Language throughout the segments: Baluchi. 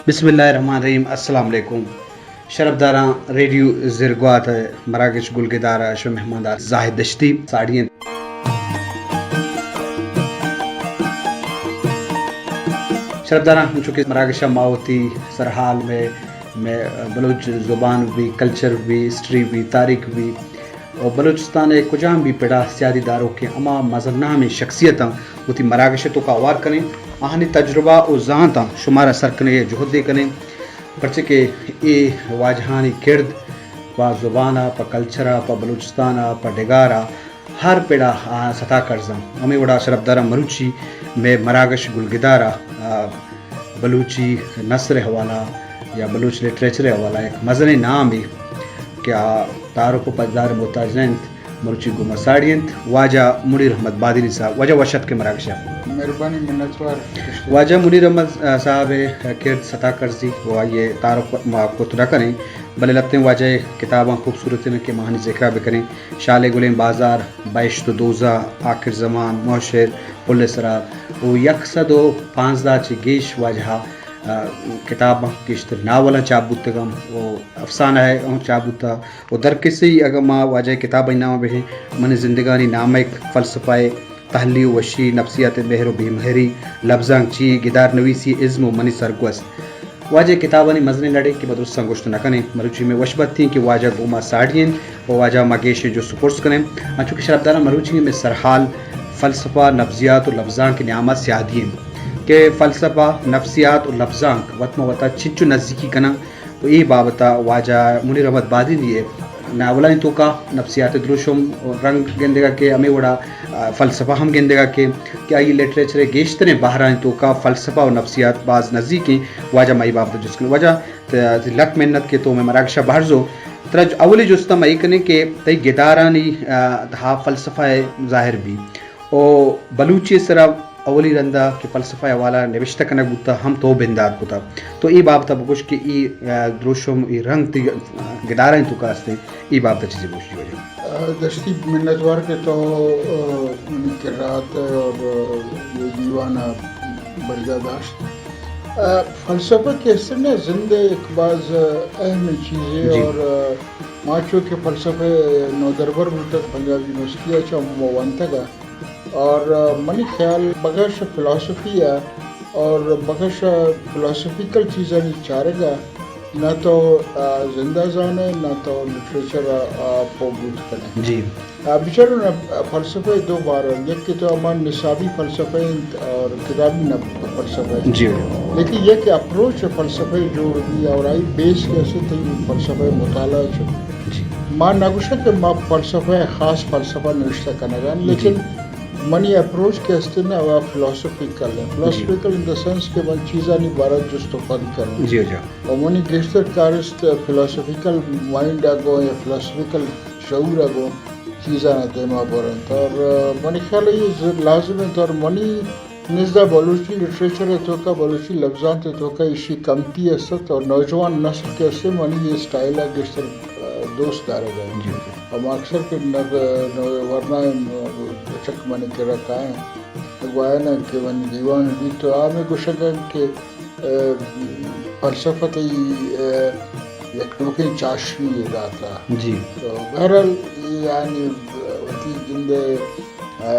بسم اللہ الرحمن الرحیم۔ السلام علیکم۔ شرپداراں، ریڈیو زرگوات ءِ مراگش گلگدار ءَ شمئے مہماندار زاہد دشتی ساڑی انت۔ شرپداراں، انچو کہ مراگش ءَ ما وتی سرحال مئے، مئے بلوچ زبان بی، کلچر بی، ہسٹری بی، تاریخ بی، و بلوچستان ءِ کجام بی پڑا سیادی داروکیں ہما مزن نامیں شخصیتاں وتی مراگش ءِ توکا ہوار کنیں، آہانی تجربہ و زانتاں شمارا سر کنگ ءِ جہدے کنیں، پرچہ کہ اے واجہانی کرد پہ زبان ءَ، پہ کلچر ءَ، پہ بلوچستان ءَ، پہ ڈگار ءَ ہر پڑا آ ستا کرزاں۔ ہمے وڑا شرپداراں، مروچی مئے مراگش گلگدار ءَ، آ، بلوچی نثر ءِ حوالہ یا بلوچ لٹریچر ءِ حوالہ یک مزنیں نامے کہ آ تعارف و پجدار ءِ محتاج نہ انت، مروچی گوں ما ساڑی انت، واجہ منیر احمد بادینی صاحب۔ واجہ، وش اتکے مراگش ءَ۔ مہربانی، منتوار۔ واجہ منیر احمد صاحب ءِ کرد ستا کرزی و آئی ءِ تعارف ما کت نہ کنیں، بلے لہتیں واجہ ءِ کتاباں خوبصورت انت کہ ما آہانی ذکر ءَ بکنیں۔ شالے گلیں بازار، بہشت و دوزہ، آخر زمان، محشر، پل صراط و یک سد و پانزدہ چہ گیش واجہ ءِ، آ، کتاباں، گیشتر ناولاں چاپ بوتگاں و افسانہ ءَ ہم چاپ بوتہ و درکسے اگاں ما واجہ ءِ کتابانی نام ءَ بہیں، منی زندگانی نامک، فلسفہ ءِ تہلی و وشی، نفسیات ءِ مہر و بے مہری، لبزانک چی، گدار نویسی، ازم و منی سرگوست۔ واجہ ءِ کتابانی مزنیں لڑے کہ ما درستاں گوشت نہ کنیں، مروچی مئے وش بہتی انت کہ واجہ گوں ما ساڑی انت و واجہ ءَ ما گیشیں جست و پرس کنیں۔ انچو کہ شرپداراں، مروچی مئے سرحال فلسفہ، نفسیات و لبزانک ءِ نیام ءَ سیادی انت کہ فلسفہ، نفسیات و لبزانک وت ماں وتا چنچو نزیکی کناں و اے بابت ءَ واجہ منیر احمد بادینی ءِ ناولانی توکا نفسیات ءِ دروشم رنگ گندگ ءَ کہ ہمے وڑا، آ، فلسفہ ہم گندگ ءَ کہ، کہ آئی ءِ لٹریچر ءِ گیشتریں بہرانی توکا فلسفہ و نفسیات باز نزیک انت۔ واجہ، ما اے بابت ءَ جست کنیں۔ واجہ، ت-، تئی لک منت کہ تو مئے مراگش ءَ بہر زو۔ ترا ج-، اولی جست ءَ ما اے کنیں کہ تئی گدارانی، آ، تہا فلسفہ ءِ ظاہر بی۔ و بلوچی ءِ سرا اولی رندا کہ فلسفہ ءِ حوالہ نبشتہ کنگ بوتہ، ہم تو بندات کتہ۔ تو اے بابت ءَ بگوش کہ اے، آ، دروشم، اے رنگ تئی، آ، گدارانی توکا استیں، اے بابت ءَ چیزے بگوش جی واجہ۔ آ، دشتی، منتوار کہ تو، آ، منی کرا اتئے اور، آ، اے دیوان ءَ برجا داشت۔ آ، فلسفہ کہ است نا، زند ءِ یک باز اہم چیزے جی۔ اور، آ، ما چو کہ فلسفہ ءِ نودربر بوتگ، پنجاب یونیورسٹی ءَ چہ ما وانتگ ءَ۔ اور، آ، منی خیال بغش فلاسفی ءَ اور بغش فلاسفیکل چیزانی چارگ ءَ نہ تو، آ، زند ءَ زانئے، نہ تو لٹریچر ءَ، آ، پوہ بوت کنئے۔ جی۔ آ، بچارو نا، فلسفہ ءِ دو بہر انت، یک کہ تو ہما نصابی فلسفہ انت اور کتابی نہ فلسفہ انت۔ جی۔ لیکن یک اپروچ فلسفہ ءِ جوڑ بی اور آئی بیس کہ است تئی فلسفہ ءِ مطالعہ چہ۔ جی۔ ما نہ گوشاں کہ ما فلسفہ ءِ خاص فلسفہ نوشتہ کنگ ءَ، جی۔ لیکن منی اپروچ کہ است نا، وہ فلاسفیکل ہے۔ جی۔ فلاسفیکل ان دا سینس کہ من چیزانی بارہ ءَ جست و پند کناں۔ جی، جی۔ و منی گیشتر کارست فلاسفیکل مائنڈ ءَ گوں یا فلاسفیکل شعور ءَ گوں چیزاں دیما برنت۔ اور، آ، منی خیال ءَ یہ ز-، لازم انت اور منی نزدہ بلوچی لٹریچر ءِ توکا، بلوچی لبزانت ءِ توکا ایشی کمتی است اور نوجوان نسل کہ است، منی یہ اسٹائل ءَ گیشتر، آ، دوست دارگ ءَ۔ جی، جی۔ اور ما اکثر کہ نگ-، نو-، ورنائیں، آ، چک منی کرا کائیں، گوائن کہ منی دیوان بیت تو آ مئے گوشگ ءَ کہ، آ، فلسفہ تئی، آ، یک نوکیں چاشنی یے داتا۔ جی۔ تو بہرحال، یعنی، وتی جند ءِ، آ،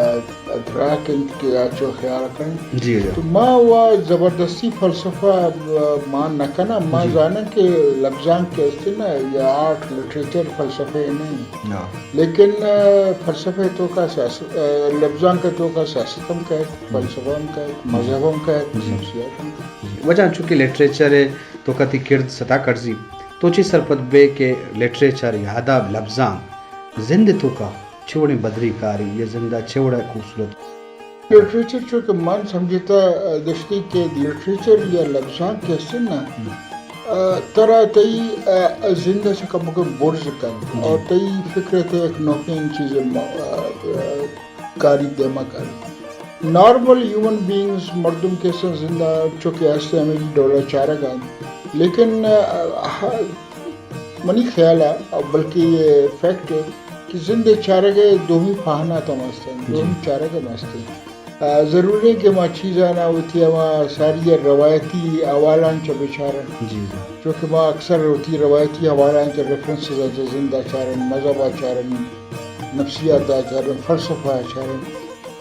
ادراک انت کہ آ چو خیال کنت۔ جی، جی۔ تو ما وا زبردستی فلسفہ، آ، مان نہ کناں۔ ما جی۔ زاناں کہ لبزانک کہ است نا، یا آرٹ، لٹریچر فلسفہ نہیں۔ ہاں۔ لیکن، آ، فلسفہ توکا سیاست، آ، لبزانک توکا سیاست ہم کئیت، فلسفہ ہم کئیت، مذہب ہم کئیت، جی۔ نفسیات ہم کئیت۔ واجہ انچو کہ لٹریچر ءِ توکا تئی کرد ستا کرزی، تو چی سرپد بئے کہ لٹریچر یا ادب، لبزانک زند ءِ توکا چے وڑیں بدلی کاری یا زند ءَ چے وڑا خوبصورت؟ لٹریچر چو کہ من سمجھتا، آ، دشتی کہ لٹریچر یا لبزانک کہ است نا، ہم۔ آ، ترا تئی، آ، زند ءَ چہ کمکے برز کنت، جی۔ اور تئی فکر ءَ تئی یک نوکیں چیزے م-، آ، آ، کاری دیما کاری۔ نارمل ہیومن بینگز، مردم کہ استن زندہ چو کہ ہستیں ہمے ڈولا چارگ ءَ انت۔ لیکن، آ، ہا-، منی خیال ءَ، بلکہ یہ فیکٹ ہے کہ زند ءِ چارگ ءِ دومی پہنات ہم استن، جی۔ دومی چارگ ہم استن۔ آ، ضروری کہ ما چیزانا وتی ہما ساری روایتی حوالان چہ بچارن۔ جی، جی۔ چونکہ ما اکثر وتی روایتی حوالان چہ ریفرنسز چہ زندہ چارن، مذہب چارن، نفسیات چارن، فلسفہ چارن۔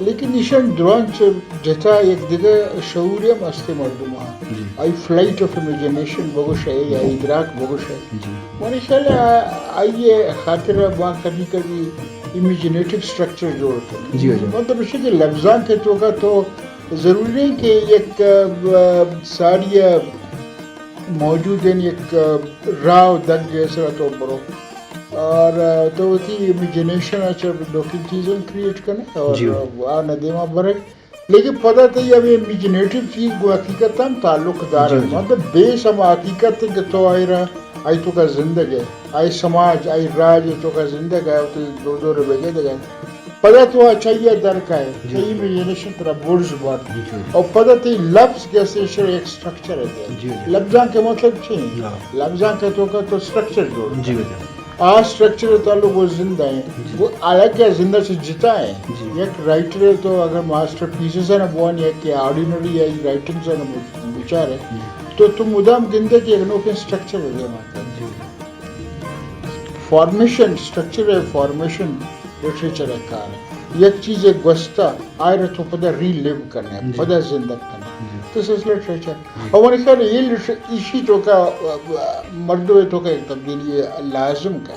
لیکن ایشان دران چہ جتا یک دگہ شعور ہم است مردم ہاں۔ جی۔ آئی فلائٹ آف امیجنیشن بگوش ہے یا ادراک بگوش ہے۔ جی۔ منی خیال ہے آ-، آئی خاطر ما کدی کدی امیجنیٹو سٹرکچر جوڑ کنیں۔ جی، جی۔ مطلب اسی کہ لفظاں کے توکا تو ضروری نہیں کہ یک، آ، ساری موجود ہیں، یک راہ و دگ جیسا تو برو۔ اور، آ، تو وتی امیجنیشن اچھا لوکل چیزیں کریئیٹ کنے اور جی۔ آ نہ دیما برے۔ لیکن پدا تئی ہمیں امیجنیٹو چیز گو حقیقت ہم تعلق دار جی، ہے۔ جی۔ مطلب بیس ہم حقیقت ہے کہ تو آئی را، آئی توکا زندگ ہے، آئی سماج، آئی راج توکا زندگ ہے، تو دو دو ربے دگا۔ پدا تو اچھا یہ درک ہے، جی۔ صحیح میں یہ نشن ترا برز بات۔ جی، جی۔ اور پدا تی لفظ کیسے شر ایک سٹرکچر ہے۔ جی، جی۔ لفظاں کے مطلب چی ہیں؟ ہاں۔ لفظاں کے توکا تو سٹرکچر جوڑ۔ جی، جی۔ آ سٹرکچر تعلق وہ زندہ ہیں۔ جی۔ وہ الگ ہے، زندہ سے جتا ہے۔ جی۔ یک رائٹر ہے تو اگر ماسٹر پیسز ہے نا بوان یا کہ آرڈینری ہے رائٹنگز ہے نا بچار ہے۔ جی۔ تو تو مدام گندے کہ ایک نوکیں سٹرکچر ہے دیما۔ جی۔ فارمیشن، سٹرکچر ہے فارمیشن۔ لٹریچر ءِ کار ءَ یک چیزے گوستہ، آئرا تو پدا ری لیو کنے، جی۔ پدا زندگ کنے۔ جی۔ دس از لٹریچر۔ جی۔ اور منی خیال اے لٹر-، ایشی توکا، آ، آ، مردم توکا یک تبدیلی لازم کئے۔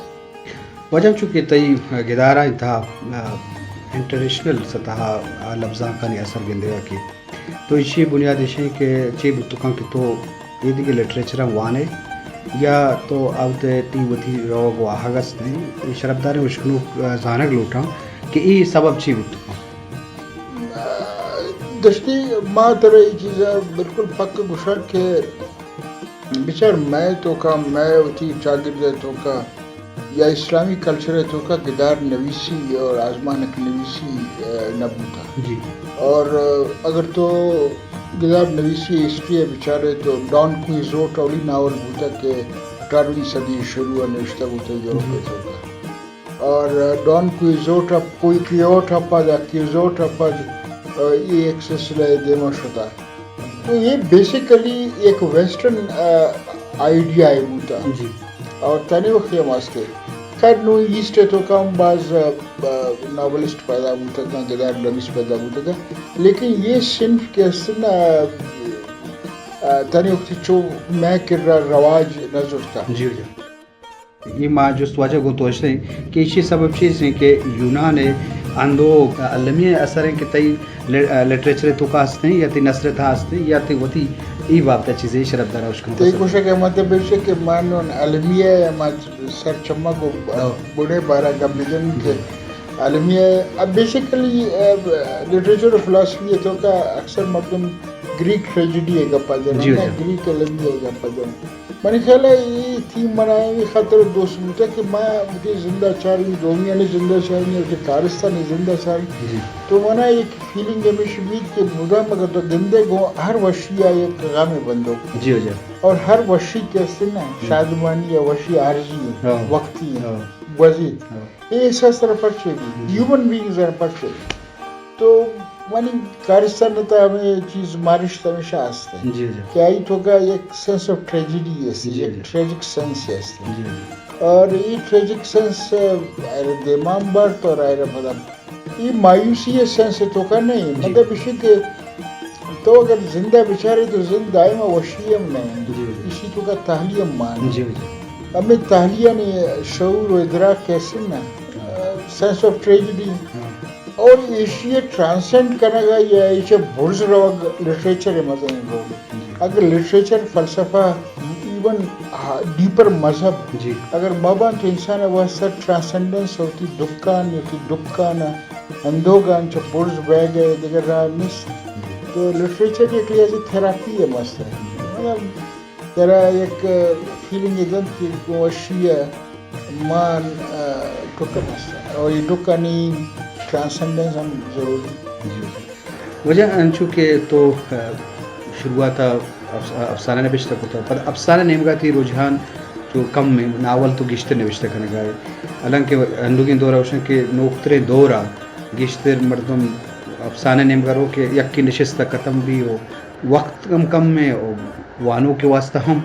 واجہ چونکہ تئی گدارانی تہا، آ، انٹرنیشنل سطح ءَ لبزانکانی اثر گندگا کہ تو ایشی بنیاد ایش انت کہ چے بوتکاں کہ تو اے دگہ لٹریچراں وانے یا تو اوتے ٹی وتی روگ و آہگ است انت، اے شرپداریں اشکنوک، آ، زانگ لوٹاں کہ اے سبب چے بوتکاں؟ دشتی، ما ترا اے چیزا بالکل پک گوشاں کہ بچار مئے توکا، مئے وتی چاگرد ءِ توکا یا اسلامی کلچر ءِ توکا گدار نویسی اور آزمانک نویسی، آ، نہ بوتا۔ جی۔ اور، آ، اگر تو گدار نویسی ہسٹری ءَ بچارے تو ڈان کوئزوٹ اولی ناول بوتا کہ اٹھارہویں صدی شروع ءَ نوشتہ بوتا یورپ ءِ جی۔ توکا۔ اور ڈان کوئزوٹ ءَ، کوئی کیوٹ ءَ پد، کیوزوٹ ءَ پد، آ، یہ ایک سلسلہ دیما شتا۔ تو یہ بیسیکلی ایک ویسٹرن، آ، آئیڈیا ہے بوتا۔ جی۔ اور تنی وقت یہ واسطے۔ خیر نو ایسٹ ءِ توکا ہم باز، آ، آ، ناولسٹ پیدا بوتا، گدار نویس پیدا بوتا۔ لیکن یہ صنف کہ است نا، آ، تنی وقت چو مئے کرا رواج نہ زرتا۔ جی، جی۔ اے ما جست واجہ گوں تو اشتیں کہ ایشی سبب چیز ہیں کہ یونان ءِ اندو المی اثر ہیں کہ تئی لٹ-، لٹریچر ءِ توکا ہستیں یا تئی نثر ءِ تہا ہستیں یا تئی وتی اے بابت ءَ چیزے شرپدار اشکن تئی پسند۔ کوشش کہ مطلب ایش کہ ما نون المی ءَ ما سر چمک و ہاں۔ بڑے بارہ گپ بجن کہ المی ءَ اب بیسیکلی، آ، لٹریچر و فلاسفی ءِ توکا اکثر مردم گریک ٹریجڈی ءِ گپا جنن، جی، جی۔ گریک المی ءِ گپا جنن۔ منی خیال ءَ اے تھیم منا ہمے خاطر دوست بوتگ کہ ما وتی زند ءَ چاریں، دومیانی زند ءَ چاریں، وتی کارستانی زند ءَ چاریں۔ جی۔ تو منا یک فیلنگ ہمیش بیت کہ مدام اگر تو گندے گوں ہر وشی ءَ یک غمے بندوک۔ جی، جی۔ اور ہر وشی کہ است نا، ہم۔ شادمانی یا وشی عارضی ہے، ہاں۔ وقتی ہے، ہاں۔ گوزی۔ ہاں۔ اے احساس ترا پرچے بیت؟ ہم۔ ہیومن بینگز ترا پرچے بیت؟ تو منی کارستان ءِ تہ ءَ ہمے چیز مارشت ہمیشہ است انت جی، جی۔ کہ آئی توکا یک سینس آف ٹریجڈی است، جی، یک جی۔ ٹریجک سینس است۔ جی، جی۔ اور اے ٹریجک سینس آئرا دیما بارت اور آئرا پدا اے مایوسی ءِ سینس توکا نہیں۔ جی۔ مطلب اسی کہ تو اگر زندہ بچارے تو زند دائما وشی ہم نہیں۔ جی، جی۔ اسی توکا تہلی ہم مان۔ جی، جی۔ ہمیں تہلیانی شعور و ادراک کیسے نا، ہاں۔ Sense of tragedy. ہاں۔ اور ایشی ءَ ٹرانسینڈ کنگ ءَ یا ایشی ءَ برز روگ لٹریچر ءِ مزنیں رول۔ جی۔ اگر لٹریچر، فلسفہ، ایون ڈیپر مذہب، جی۔ اگر مہ بنت تو انسان ءِ واسطہ ٹرانسینڈنس وتی دکان، وتی دکان ءَ اندوگان چہ برز بیگ ءِ دگہ راہ نیست۔ جی۔ تو لٹریچر یک لحاظ تھراپی ءِ مست ہے۔ مطلب، ترا یک فیلنگ دنت کہ گوں وشی ءَ مان، آ، ٹکر است۔ اور یہ ٹکانی ٹرانسینڈنس ہم ضروری۔ جی۔ واجہ انچو کہ تو، آ، شروعات ءَ افس-، افسانہ نبشتہ کتہ، پد افسانہ نیمگا تئی رجحان چو کم ایں، ناول تو گیشتر نبشتہ کنگا ئے۔ حالانکہ انوگیں دور ءَ گوشن کہ نوکتریں دور ءَ گیشتر مردم افسانہ نیمگا رو کہ یکے نشستہ ختم بی و وقت ہم کم ایں و وانوک ءِ واسطہ ہم۔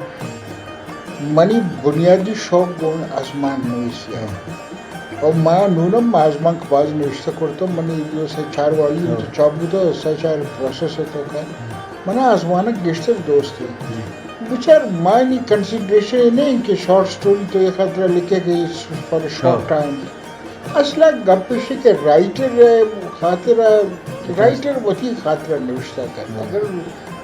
منی بنیادی شوق گوں آزمانک نویسی ءَ۔ ہاں۔ و ما نون ہم آزمانک باز نوشتہ کرتہ، منی دو سے چار والی ہاں۔ تو چاپ بوتہ، سے چار پروسس ءِ توکا۔ منا آزمانک گیشتر دوست ایں۔ جی۔ بچار، منی کنسیڈریشن اے نہ ایں کہ شارٹ سٹوری تو اے خاطرا لکھے کہ فار اے شارٹ ہاں۔ ٹائم۔ اصل ءَ گپ ایش کہ رائٹر ءِ خاطر ءَ، رائٹر وتی خاطر ءَ نوشتہ کنت۔ ہاں۔ اگر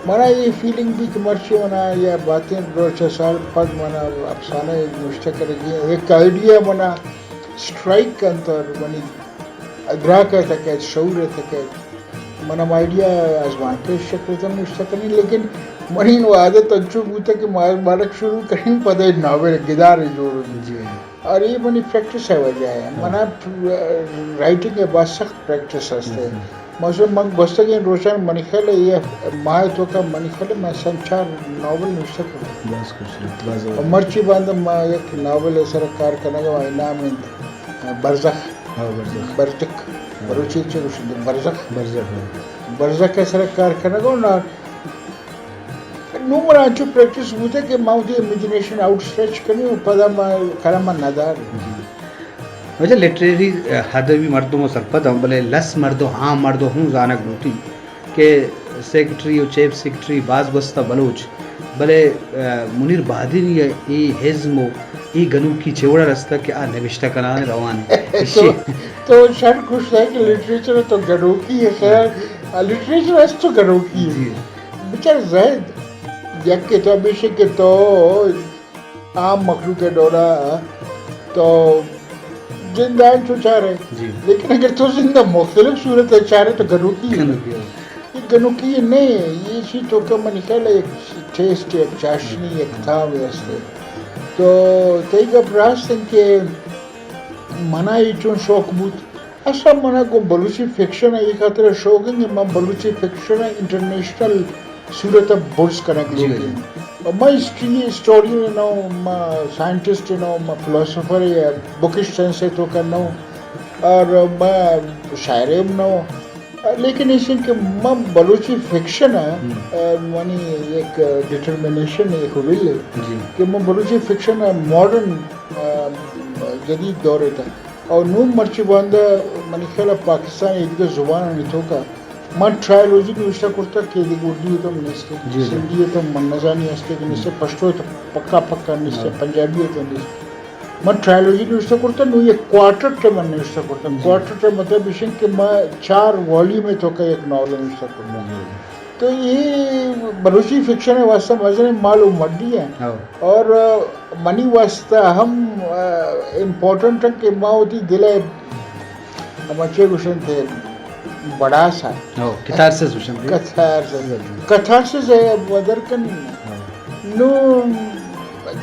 منا اے فیلنگ بی کہ مرچی منا یا باتیں روچ ءَ سال پد منا افسانہ نوشتہ کنگی ایں، یک آئیڈیا منا اسٹرائک کنت اور منی ادراک ءَ تکیت، شعور ءَ تکیت، من ہم آئیڈیا آزمانک ءِ شکل ءَ نوشتہ کنیں، لیکن منی نوں عادت انچو بوتہ کہ ما آزمانک شروع کنیں، پدا ناول گدار جوڑ بی۔ جی۔ اور اے منی پریکٹس ءِ وجہ ایں۔ ہاں۔ منا رائٹنگ ءِ باز سخت پریکٹس ہست ایں۔ ہم۔ مثلاً من گوستگیں روچاں منی خیال ءَ اے ماہ ءِ توکا منی خیال ءَ من سن چار ناول نوشتہ کرتہ۔ باز خوش، باز اور مرچی باندا ما یک ناول ءِ سرا کار کنگ ءَ آں، نام ایں برزخ۔ ہاں، برزخ۔ برزخ۔ ہاں۔ بلوچی ءَ چے گوشنت؟ برزخ۔ برزخ، ہاں۔ برزخ ءِ سرا کار کنگ ءَ آں، نوں منا انچو پریکٹس بوتہ کہ ما وتی امیجنیشن آؤٹ اسٹریچ کنیں و پدا ما قلم ءَ ندار۔ جی۔ واجہ لٹریری، ءَ، ادبی مردم و سرپد ایں، بلے لس مردم، عام مردم ہوں زانگ لوٹی کہ سیکرٹری و چیف سیکرٹری باز گوستہ بلوچ، بلے، ءَ، منیر بہادری ءِ اے ازم و اے گنوکی چے وڑا رستہ کہ آ نبشتہ کنان روان ایں۔ تو، تو شر گوشتہ کہ لٹریچر تو گنوکی ایں، خیر، لٹریچر است تو گنوکی ایں۔ جی۔ بچار زید، یک کہ تو ہمیش ایں کہ تو عام مخلوق ءِ ڈولا تو زند ءَ انچو چارے۔ جی۔ لیکن اگر تو زند ءَ مختلف صورت ءَ چارے تو گنوکی ایں۔ گنوکی ایں۔ اے گنوکی نہ ایں، اے چی تو کہ منی خیال ءَ یک ٹیسٹ، یک چاشنی، یک تام است۔ تو تئی گپ راست ایں کہ منا اے چون شوق بوت۔ اصل ءَ منا گوں بلوچی فکشن ءَ اے خاطر ءَ شوق ایں کہ من بلوچی فکشن ءَ انٹرنیشنل صورت ءَ برز کنگ جی، لوٹیں۔ جی۔ من ہسٹری ہسٹورین نہ اوں، من سائنٹسٹ نہ اوں، من فلاسفر یا بکش سائنس ءِ توکا نہ اوں، اور من شاعر ہم نہ اوں۔ لیکن ایش ایں کہ من بلوچی فکشن ءَ، ہم۔ ءَ، منی یک ڈٹرمنیشن، یک ول ایں جی۔ کہ من بلوچی فکشن ءَ ماڈرن، ءَ، جدید دور ءِ تہ اور نوں مرچی باندا منی خیال ءَ پاکستان ءِ ایدگہ زبانانی توکا من ٹرائلوجی نوشتہ کرتگ کہ ایدگہ اردو ءِ تہ نیست، جی، جی۔ سندھی ءِ تہ من نزانی است کہ نیست، ہم۔ پشتو ءِ تہ پکا پکا نیست، ہاں۔ پنجابی ءِ تہ نیست۔ من ٹرائلوجی نوشتہ کرتگ، نوں یک کوارٹر ٹہ من نوشتہ کرتگ۔ جی۔ کوارٹر ٹہ مطلب ایش ایں کہ ما چار والیوم ءِ توکا یک ناول نوشتہ کرتگ۔ جی۔ تو اے بلوچی فکشن ءِ واسطہ مزنیں مال و مڈی ایں۔ ہاں۔ اور، ءَ، منی واسطہ ہم، ءَ، امپورٹنٹ ایں کہ ما وتی دل ءِ ہما چے گوشنت بڑاس ءَ۔ ہاں، کتارسس گوشنت۔ کتارسس۔ جی۔ کتارسس ءَ بدر کنیں۔ ہاں۔ نوں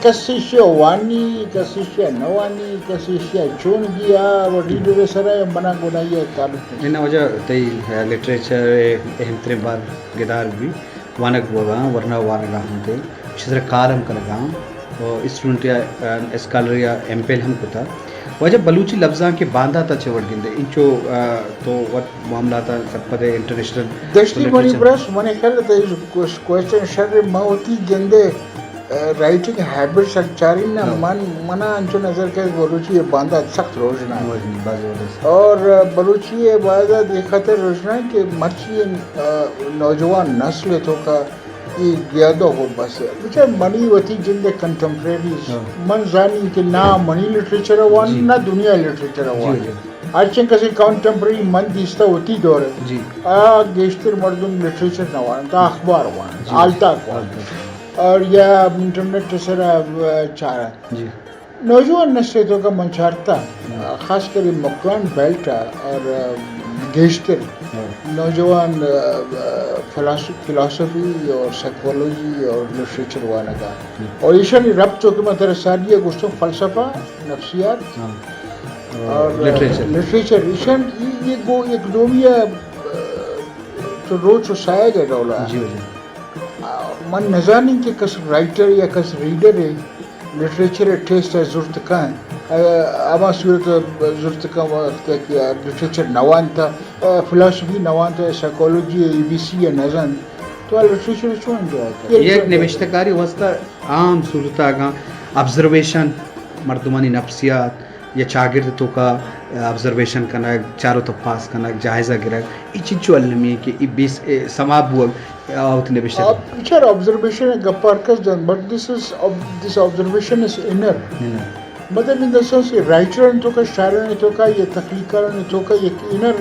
کس ایشی ءَ وانی، کس ایشی ءَ نہ وانی، کس ایشی ءَ چون گیا، و ریڈر ءِ سرا منا گوں آئی ءَ تعلق نیست۔ اناں واجہ تئی لٹریچر ءِ اہم تریں بار گدار بی، وانگ بوگا آں، ورنا وانگا ہم تئی، ایشی سرا کار ہم کنگا آں، و اسٹوڈنٹ یا، ام، اسکالر یا ایم فل ہم کتا۔ واجہ بلوچی لبزانک ءِ باندات ءَ چہ وڑ گندے، انچو، ءَ، تو وت معاملات ءَ سرپد ئے انٹرنیشنل دشتی منی لٹریچر۔ برس، منی خیال ءَ تئی کوش-، کوشچن شر، ما وتی جند ءِ، ءَ، رائٹنگ ہیبٹس ءَ چارین نا، ہاں۔ من، منا انچو نظر کئیت بلوچی ءِ باندات سخت روژنائیں۔ روژنائیں، باز زبردست۔ اور، ءَ، بلوچی ءِ باندات اے خاطر روژنائیں کہ مرچی، ءَ، نوجوان نسل ءِ توکا اے زیادہ ہو بس۔ بچار منی وتی جند ءِ کنٹمپریریز، ہاں۔ من زانی کہ نا منی لٹریچر ءَ وان، جی۔ نا دنیا ءِ لٹریچر ءَ جی، وان۔ جی۔ ہرچنکس کہ کنٹمپریری من دیستہ وتی دور ءَ، جی۔ آ گیشتر مردم لٹریچر نہ واننت، آ اخبار واننت، جی۔ آلتاک واننت۔ آلتاک۔ اور یا انٹرنیٹ ءِ سرا، آ، چارنت۔ جی۔ نوجوان نسل ءِ توکا من چارتا، ہم۔ خاص کر مکران بیلٹ ءَ اور گیشتر ہاں۔ نوجوان، آ، فلاسف-، فلاسفی اور سائیکولوجی اور لٹریچر وانگا۔ ہم۔ اور ایشانی ربط، چو کہ من ترا ساری ءَ گوشتوں، فلسفہ، نفسیات ہاں۔ اور لٹریچر۔ لٹریچر۔ ایشان ای-، یہ گو یک دومی ءَ، آ، چو روچ و سایگ ءِ ڈولا۔ جی، جی۔ آ، من نزانیں کہ کس رائٹر یا کس ریڈر ءِ لٹریچر ءِ ٹیسٹ ءَ زرت کن، ہما صورت زرتکاں وقت کہ لٹریچر نہ وانتا، فلاسفی نہ وانتا، سائیکالوجی، اے بی سی ء نہ زانت، تو آ لٹریچر چون انجوائے کنت؟ یک نبشتہ کاری واسطہ عام صورت اگاں آبزرویشن، مردمانی نفسیات یا چاگرد توکا آبزرویشن کنگ، چار و تپاس کنگ، جائزہ گرگ، اے چنچو المی کہ اے بیس، اے سما بوگ، آ وتی نبشتہ آب-، بچار، آبزرویشن ء گپ ہر کس جنت، but this is ob-، this observation is inner. مطلب، ان دا سینس کہ رائٹرانی توکا، شاعرانی توکا یا تخلیق کارانی توکا یک انر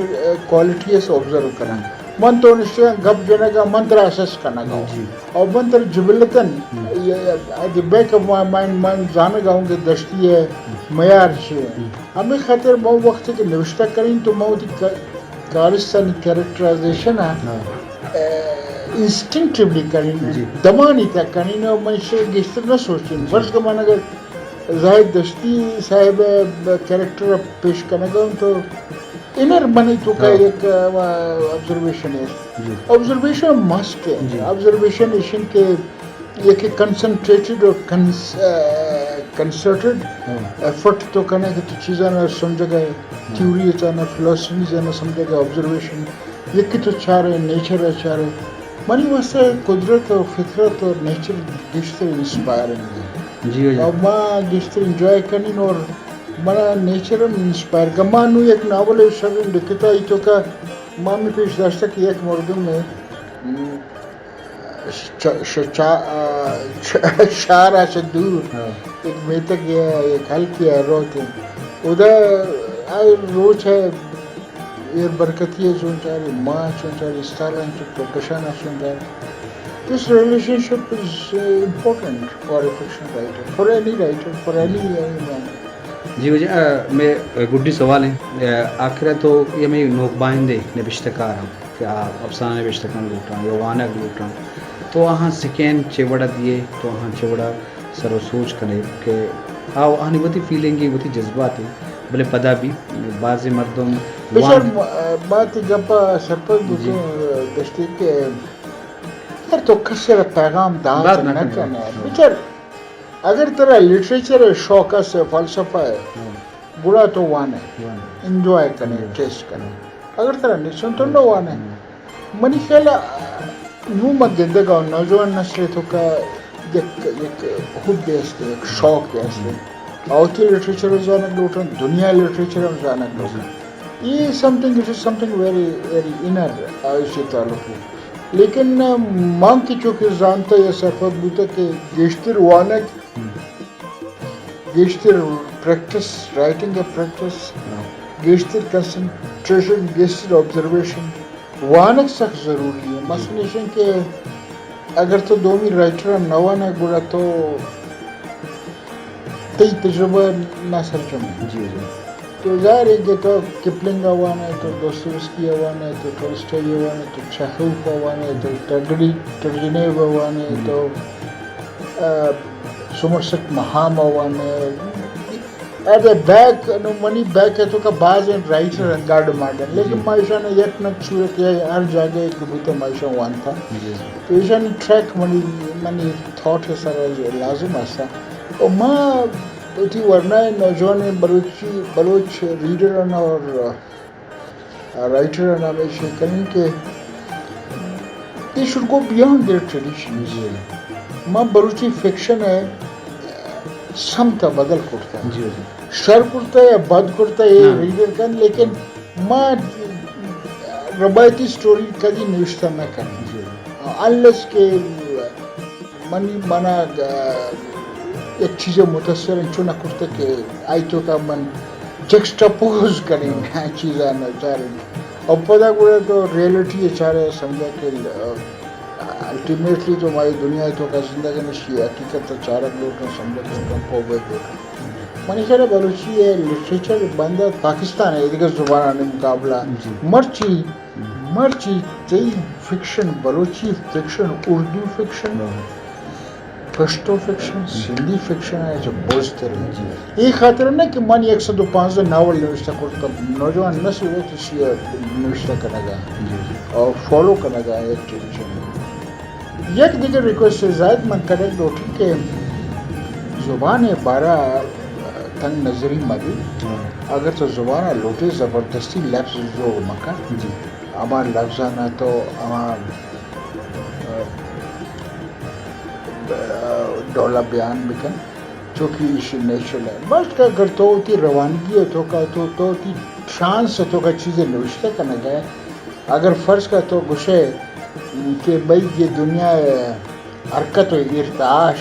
کوالٹی اس آبزرو کنن۔ من تو نشتگاں گپ جنگا، من ترا اسس کنگا، جی۔ اور من ترا جبلتاً، ہم۔ یا، یا، at the back of my mind، من زانگا ہوں کہ دشتی ہے، ہم۔ میار چی ہے۔ ہم۔ ہمیں خاطر من وقت کہ نوشتہ کریں تو من وتی کا-، کارستانی کریکٹرائزیشن ء، ہاں۔ اے، انسٹنکٹیولی کنیں، جی۔ دمانی تک کنیں، اور من شے گیشتر نہ سوچیں۔ فرض کہ من اگر زاہد دشتی صاحب ء کریکٹر ء پیش کنگا ہوں تو انر منی توکا، ہاں۔ یک، آ، آبزرویشن ہے۔ جی۔ آبزرویشن مسٹ ہے۔ جی۔ آبزرویشن ایشن کہ یکے کنسنٹریٹڈ اور کنس-، آ، کنسرٹڈ، ہاں۔ ایفرٹ تو کنے کہ تو چیزاں نہ سمجھگا، ہاں۔ تھیوریز آں نہ، فلاسفیز آں نہ سمجھگا، آبزرویشن۔ یکے تو چارے، نیچر ء چارے۔ منی واسطہ قدرت اور فطرت اور نیچر گیشتر انسپائرنگ ہے۔ جی، جی۔ اور ما گیشتر انجوائے کنین اور منا نیچر ہم انسپائر کن۔ ما نوں یک ناول شریں لکھتا، ای توکا ما ہمے پیش داشتہ کہ یک مردم ہے، ہم، چ-، ش-، چا-، آ، چ-، شہر ء چہ دور، ہاں۔ یک میتگ ء یک ہلکے ء روت انت۔ اودا آ روچ ء ایر برکتی ء چون چاری، ماہ چون چاری، استالاں چون چاری، کشان ء چون چاری۔ This relationship is, uh, important for a fiction writer, for any writer, for any, any man. جی، جی، آ، مئے گڈی سوال ہیں، آ، آخر ء تو یہ مئے نوک بائندے نبشتہ کار ہم کہ آ افسانہ نبشتہ کنگ لوٹاں یا وانگ لوٹاں، تو آہاں سکین چے وڑا دیئے، تو آہاں چے وڑا سر و سوج کنے کہ آ آہانی وتی فیلنگ، وتی جذبات ہیں، بلے پدا بھی بعض مردم بچار وان م-، آ، باتی گپا سرپد جی۔ بوتوں، آ، گشتی کہ یار تو کسے را پیغام دات بات نہ نہ کنے۔ کنے۔ بچار اگر ترا لٹریچر ء شوق است، فلسفہ ء، ہاں۔ گڑا تو وانے، وانے۔ انجوائے کنے، انجوائے۔ ٹیسٹ کنے۔ اگر ترا نیست تو نہ وانے۔ ہاں۔ منی خیال ء نوں ما گندگ ء نوجوان نسل ء توکا یک، یک حب است، یک شوق است۔ ہاں۔ آ وتی لٹریچر ء زانگ لوٹن، دنیا لٹریچر ء زانگ لوٹن۔ جی۔ یہ something, it is something very, very inner, uh, ایشی تعلق ہے۔ لیکن، آ، من کہ چونکہ زانتا یا سرپد بوتا کہ گیشتر وانگ، ہم۔ گیشتر پریکٹس، رائٹنگ ء پریکٹس، ہاں۔ گیشتر کنسنٹریشن، گیشتر آبزرویشن، وانگ سک ضروری ہے۔ جی۔ مثلاً ایشن کہ اگر تو دومی رائٹر ء نہ وانے، گڑا تو تئی تجربہ ناسرجم ہے۔ جی، جی۔ تو ظاہر ہے کہ تو کپلنگ ء وانے، تو دوستویسکی ء وانے، تو ٹولسٹائی ء وانے، تو چیخوف ء وانے، تو ٹرگڈی-، ٹرجنیو ء وانے، جی۔ تو، آ، سومرسٹ ماہام ء وانے۔ ارے بیک، نو منی بیک ء توکا باز ہیں رائٹر ہیں، گاڈ ماڈرن، لیکن جی۔ ما ایشان یک نہ صورت یا ہر جاگہ کہ بوتا ما ایشان وانتا۔ جی۔ تو ایشانی ٹریک منی، منی تھاٹ ء سر ء لازم ہستا۔ و ما وتی ورنائیں نوجوانیں بلوچی، بلوچ ریڈر آں اور رائٹر آں ہمیش کنیں کہ they should go beyond their tradition۔ جی۔ ما بلوچی فکشن ء سمت ء بدل کرتا۔ جی، جی۔ شر کرتا یا بد کرتا، یہ ہاں۔ ریڈر کن، لیکن ہاں۔ ما روایتی سٹوری کدی نوشتہ نہ کنیں۔ جی۔ انلیس کہ منی منا، آ، یک چیزے متاثر انچو نہ کرتہ کہ آئی توکا من جکسٹاپوز کنیں، ہاں۔ چیزاں چاریں۔ اور پدا گڑا تو ریئلٹی ء چارے سمجھا کہ، آ، الٹیمیٹلی تو مائی دنیا توکا زندگ ہیں، اشی حقیقت ء چارگ لوٹاں، سمجھگ لوٹاں، پوہ بیگ لوٹاں۔ منی خیال ء بلوچی ء لٹریچر بندات پاکستان ء ایدگہ زبانانی مقابلہ جی۔ مرچی مرچی تئی فکشن، بلوچی فکشن، اردو فکشن، ہاں۔ پشتو فکشن، ہم۔ سندھی فکشن ء چہ بوزتر انت۔ جی۔ اے خاطر نہ کہ من یک سد و پانزدہ ناول نوشتہ کرتگ، نوجوان نسل وت ایشی ء نوشتہ کنگ ء جی۔ اور فالو کنگ ء یک ٹریڈیشن۔ یک دگہ ریکویسٹ زاہد من کنگ لوٹیں کہ زبان ء بارہ تنگ نظری مہ بی۔ ہاں۔ اگر تو زبان ءَ لوٹے زبردستی لفظ جوڑ مکن۔ جی۔ ہما لفظاں ءَ تو ہما، آ، آ، ڈولا بیان بکن، چونکہ ایشی نیچرل ہے۔ بس کہ اگر تو وتی روانگی ءِ توکا تو، تو وتی ٹرانس ءِ توکا چیزے نوشتہ کنگ ءَ، اگر فرض کن تو گوشئے کہ بھئی یہ دنیا ءِ حرکت و ارتعاش،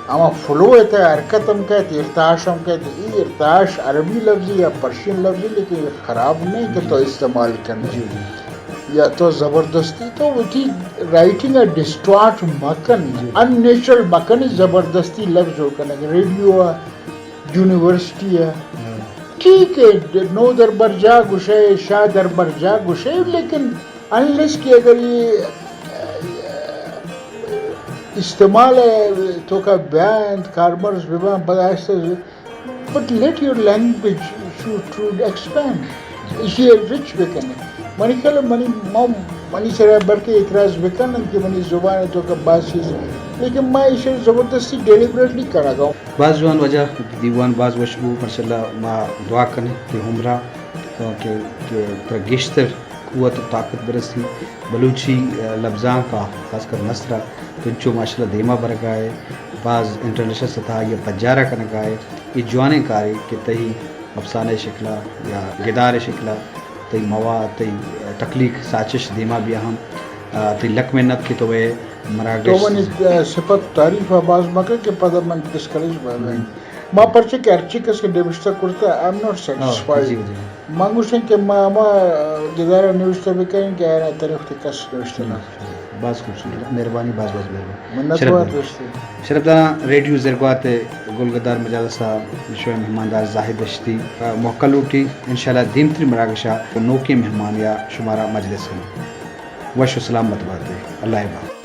ہما فلو ءِ تہ ءَ حرکت ہم کئیت، ارتعاش ہم کئیت۔ اے ارتعاش عربی لفظے یا پرشین لفظے، لیکن یہ خراب نہیں کہ تو استعمال کن۔ جی، جی۔ یا تو زبردستی تو وتی رائٹنگ ءَ ڈسٹارٹ مکن، جی۔ ان نیچرل مکن، زبردستی لفظ جوڑ کنگ۔ ریڈیو ءَ، یونیورسٹی ءَ۔ ہاں۔ ٹھیک ہے، نو در برجاہ گوشئے، شاہ در برجاہ گوشئے، لیکن انلیس کہ اگر یہ استعمال ءِ توکا بیاینت، کارمرز بباں، پدا آہستہ، but let your language to, to expand. ایشی ءَ رچ بکنے۔ منی خیال ءَ منی، ما، منی سرا بلکہ اعتراض بکن انت کہ منی زبان ءِ توکا باز چیز، لیکن ما ایشی ءَ زبردستی ڈیلیبریٹلی کنگ ءَ اوں۔ باز جوان واجہ، دیوان باز وش بو، ماشاءاللہ۔ ما دعا کنیں کہ عمرا کہ، کہ ترا گیشتر قوت و طاقت برسی۔ بلوچی، آ، لبزانک ءَ، خاص کر نثر ءَ تو انچو ماشاءاللہ دیما برگا ئے، باز انٹرنیشنل سطح ءَ آئی ءَ پجارا کنگا ئے۔ اے جوانیں کارے کہ تئی افسانہ ءِ شکل ءَ یا گدار ءِ شکل ءَ تئی مواد، تئی، آ، تخلیق ساچش دیما بیا ہم۔ آ، تئی لک منت کہ تو اے مراگش تو منی، آ، صفت تعریف ءَ باز مکن کہ پدا من ڈسکریج بہ بیں۔ ہم۔ ما پرچہ کہ ہرچی کس کہ نبشتہ کرتا، I am not satisfied. ہاں، جی، جی۔ من گوشتن کہ ما ہما گدارا نوشتہ بکنیں کہ آیانا ترے وقتی کس نوشتہ نہ۔ باز خوبصورت، مہربانی، باز باز مہربانی۔ منت وار دوستی۔ شرف داراں، ریڈیو زرگوات ءِ گلگدار مجالس ءَ شمئے مہماندار زاہد دشتی ءَ موقع لوٹی۔ انشاءاللہ دیمتری مراگش ءَ نوکیں مہمانے ءَ شمارا مجلس کنیں۔ وش و سلامت بات ئے۔ اللہ ءِ باں۔